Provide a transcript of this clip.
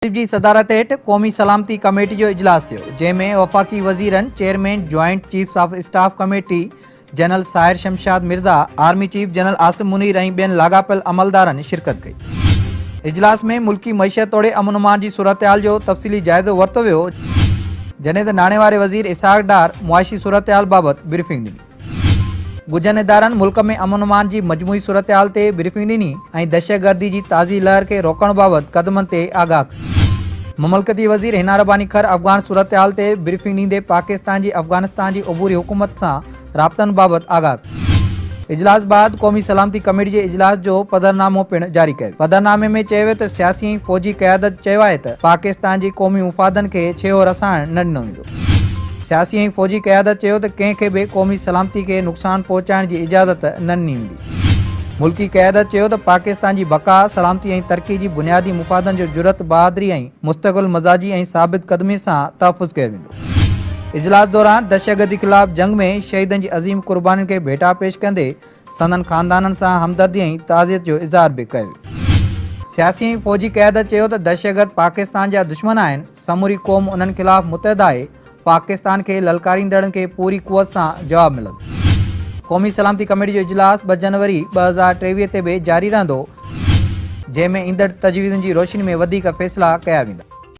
شريف جي صدارت هيٺ قومي سلامتي ڪميٽي جو اجلاس ٿيو، جنهن ۾ وفاقي وزيرن، chairman joint chiefs of staff committee general Sahir Shamshad Mirza, army chief general Asim Munir ۽ ٻين لاڳاپيل عملدارن شرڪت ڪئي. اجلاس ۾ ملڪي معيشت توڙي امن امان جي صورتحال جو تفصيلي جائزو ورتو ويو، جڏهن ته ناڻي واري وزير اسحاق ڊار معاشي صورتحال بابت بريفنگ ڏني. ڳجهن ادارن ملڪ ۾ امن امان جي مجموعي صورتحال تي بريفنگ ڏني ۽ دهشتگردي جي تازي لهر کي روڪڻ بابت قدمن تي آگاهه ڪيو. مملڪتي وزير حنا رباني کر افغان صورتحال تي بريفنگ ڏيندي پاڪستان جي افغانستان جي عبوري حڪومت سان رابطن بابت آگاهه ڪيو. اجلاس بعد قومي سلامتي ڪميٽي جي اجلاس جو پڌرنامو پڻ جاري ڪيو ويو. پڌرنامي ۾ چيو ويو ته سياسي ۽ فوجي قيادت چيو آهي ته پاڪستان جي قومي مفادن کي ڇيهو رسائڻ نه ڏنو ويندو. سياسي ۽ فوجي قيادت چيو ته ڪنهن کي به قومي سلامتي کي نقصان پهچائڻ جي اجازت نه ڏني ويندي. ملڪي قيادت چيو ته پاڪستان جي بقا، سلامتي ۽ ترقي جي بنيادي مفادن جو جرئت، بهادري ۽ مستقل مزاجي ۽ ثابت قدمي سان تحفظ ڪيو ويندو. اجلاس دوران دهشتگردي خلاف جنگ ۾ شهيدن جي عظيم قربانين کي ڀيٽا پيش ڪندي سندن خاندانن سان همدردي ۽ تعزيت جو اظهار به ڪيو ويو. سياسي ۽ فوجي قيادت چيو ته دهشتگرد پاڪستان جا دشمن آهن، سموري قوم انهن خلاف متحد آهي، پاڪستان کي للڪاريندڙن کي پوري قوت سان جواب ملندو. قومي سلامتي ڪميٽي جو اجلاس ٻه جنوري 2023 تي به جاري رهندو، جنهن ۾ ايندڙ تجويزن جي روشني ۾ وڌيڪ فيصلا ڪيا ويندا.